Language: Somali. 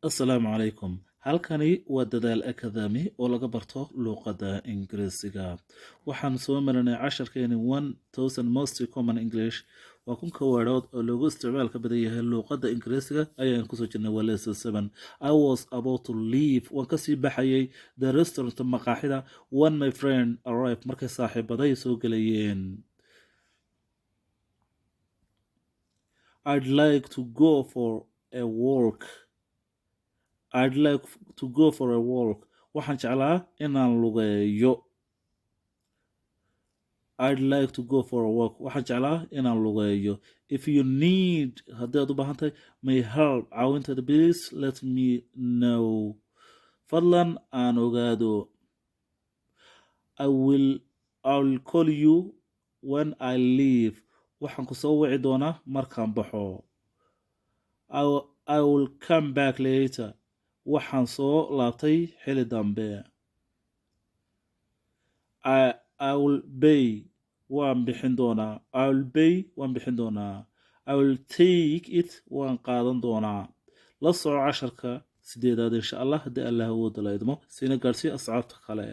Asalaamu calaykum. Halkani waa Dadaal Academy oo laga barto luuqadda Ingiriisiga. Waxaan soo marinay casharkeeni 1000 Most Common English. Waa 1000-ka weedhood oo loogu isticmaalka badan yahay luuqadda Ingiriisiga ayaan kusoo jirnay. Waa lesson 7. I was about to leave, waan kasii baxayay, the restaurant, maqaaxida, when my friend arrived, markay saaxiibaday soo gelayeen. I'd like to go for a walk. I'd like to go for a walk. Waxaan jeclaa inaan lugeeyo. I'd like to go for a walk. Waxaan jeclaa inaan lugeeyo. If you need, haddii aad u baahan tahay, my help, caawinteeda, please let me know. Fadlan aan ogaado. I will call you when I leave. Waxaan ku soo wici doonaa markaan baxo. I will come back later. Waxaan soo laabtay xili dambe. I will pay. Waan bixin doonaa. I will pay. Waan bixin doonaa. I will take it. Waan qaadan doonaa. La soco casharka sideedaad, insha Allah, haddii Allah awooda la idmo. Siina gaarsii asxaabta kale.